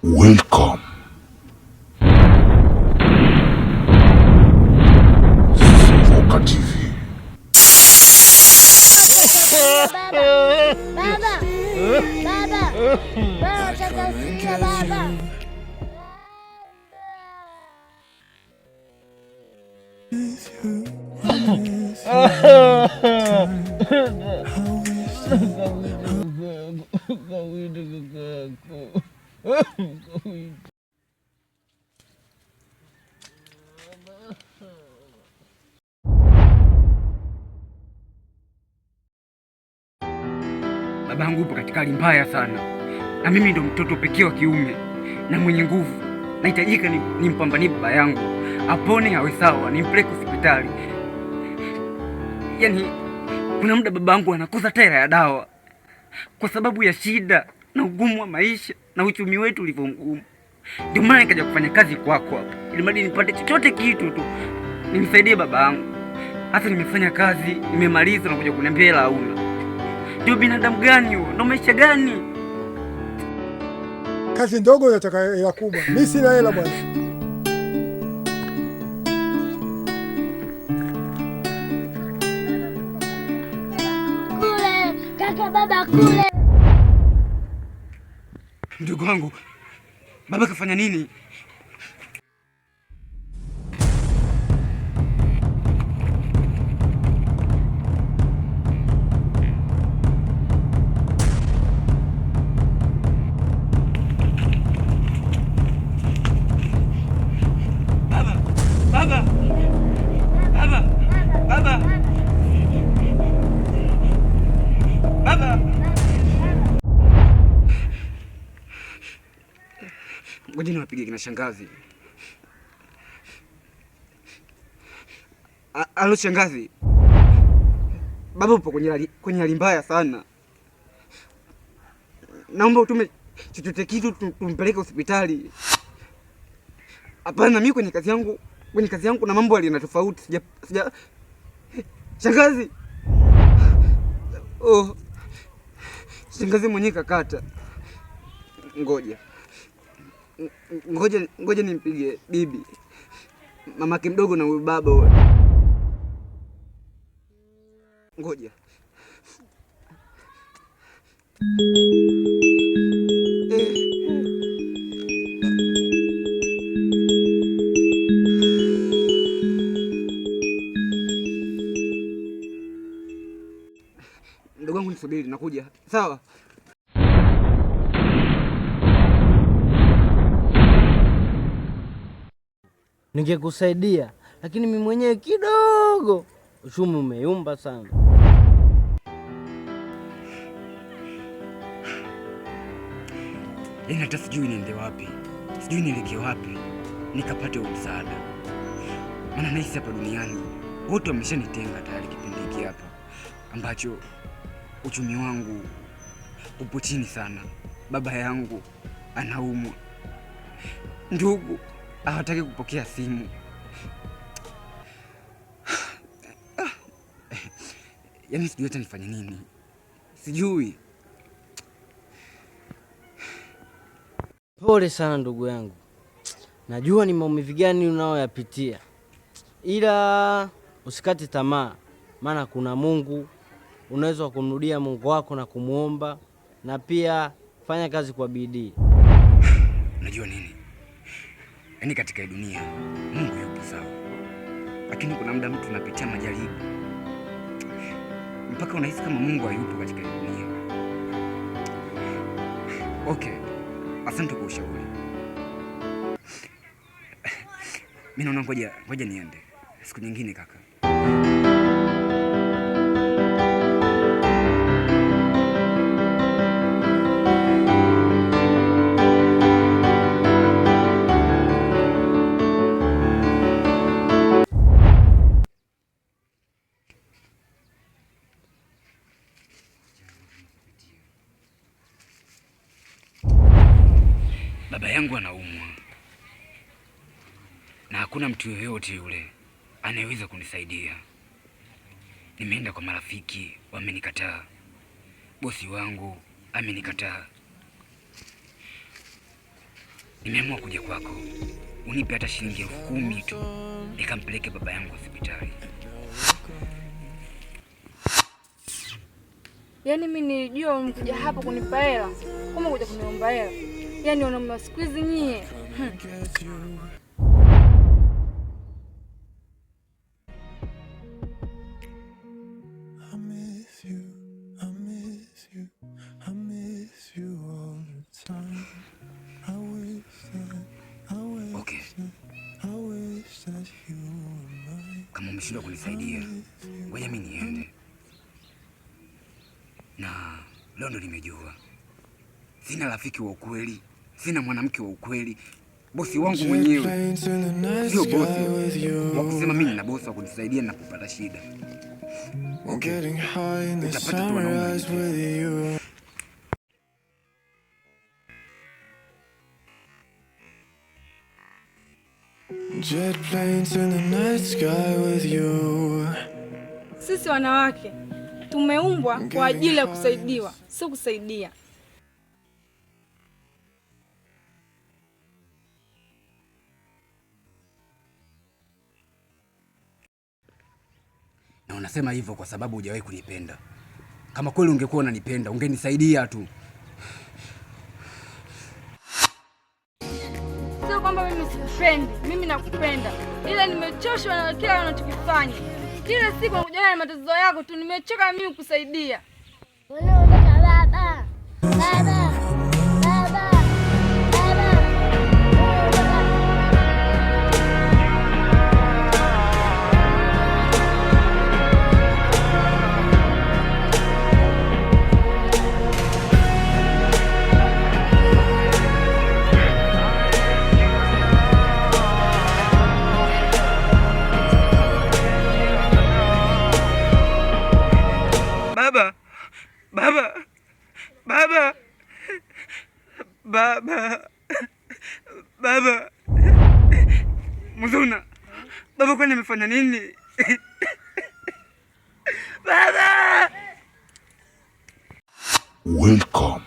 Welcome. Soroka TV. Baba, baba, baba, nataka usikia baba. Babangu yupo katika hali mbaya sana, na mimi ndo mtoto pekee wa kiume na mwenye nguvu. Nahitajika nimpambanie baba yangu apone, awe sawa, nimpeleke hospitali. Yaani kuna muda babangu anakosa hata ya dawa kwa sababu ya shida na ugumu wa maisha na uchumi wetu ulivyo mgumu. Ndio maana nikaja kufanya kazi kwako hapa, ili mradi nipate chochote kitu tu nimsaidie baba yangu. Hasa nimefanya kazi nimemaliza, na kuja kuniambia hela hauna. Ndio binadamu gani huo? Ndio maisha gani? Kazi ndogo unataka hela kubwa. Mimi sina hela bwana. Kule, kaka baba kule. Ndugu wangu, baba kafanya nini? Baba, baba, baba, baba, baba. Ngoja niwapige kina shangazi. Alo shangazi, baba upo kwenye hali mbaya sana. Naomba utume chochote kitu tumpeleke hospitali. Hapana, mimi kwenye kazi yangu kuna mambo yalina tofauti. Sija shangazi. Oh, shangazi mwenyewe kakata. Ngoja ngoja ngoja nimpige bibi mamake mdogo na huyu baba huyo. Ngoja. Eh. Mdogo wangu nisubiri, nakuja. Sawa. Ningekusaidia, lakini mimi mwenyewe kidogo uchumi umeyumba sana. Yaani hata sijui niende wapi, sijui nielekee wapi nikapate huo msaada, maana nahisi hapa duniani wote wameshanitenga tayari kipindi hiki hapa ambacho uchumi wangu upo chini sana. Baba yangu anaumwa, ndugu hawataki kupokea simu. Yaani sijui hata nifanye nini, sijui. Pole sana ndugu yangu, najua ni maumivu gani unayoyapitia, ila usikate tamaa, maana kuna Mungu. Unaweza kumrudia Mungu wako na kumwomba, na pia fanya kazi kwa bidii. Unajua nini? Yaani katika hii dunia Mungu yupo sawa, lakini kuna muda mtu unapitia majaribu mpaka unahisi kama Mungu hayupo katika hii dunia. Okay, asante kwa ushauri. Mimi naona ngoja ngoja niende siku nyingine kaka. Baba yangu anaumwa na hakuna mtu yoyote yule anayeweza kunisaidia. Nimeenda kwa marafiki, wamenikataa. Bosi wangu amenikataa. Nimeamua kuja kwako, unipe hata shilingi 10,000 tu nikampeleke baba yangu hospitali. Yaani mimi nilijua umekuja hapa kunipa hela, kumbe kuja kuniomba hela. Yaani wanaume wa siku hizi nyie. I miss you, I miss you, I miss you all the time. I wish that, I wish Okay, that, I wish that you were mine. kama umeshindwa kunisaidia, ngoja mimi niende. Na leo ndo nimejua sina rafiki wa ukweli, sina mwanamke wa ukweli. Bosi wangu mwenyewe Planes in the night sio sky bosi with you. wa kusema mimi nina bosi wa kunisaidia ninapopata shida. Okay, Getting high in the utapata tu wanaume sunrise with you. Jet planes in the night sky with you. Sisi wanawake tumeumbwa kwa ajili ya kusaidiwa, sio kusaidia. Na unasema hivyo kwa sababu hujawahi kunipenda. Kama kweli ungekuwa unanipenda, ungenisaidia tu. Sio kwamba mimi sikupendi, mimi nakupenda, ila nimechoshwa na kila unachokifanya. Kila siku unakuja na matatizo yako tu, nimechoka mimi kukusaidia. Unaondoka baba. Baba. Baba. Baba. Unaondoka. Baba, baba, baba, baba, baba, Mzuna, baba, kwani amefanya nini? Baba! Welcome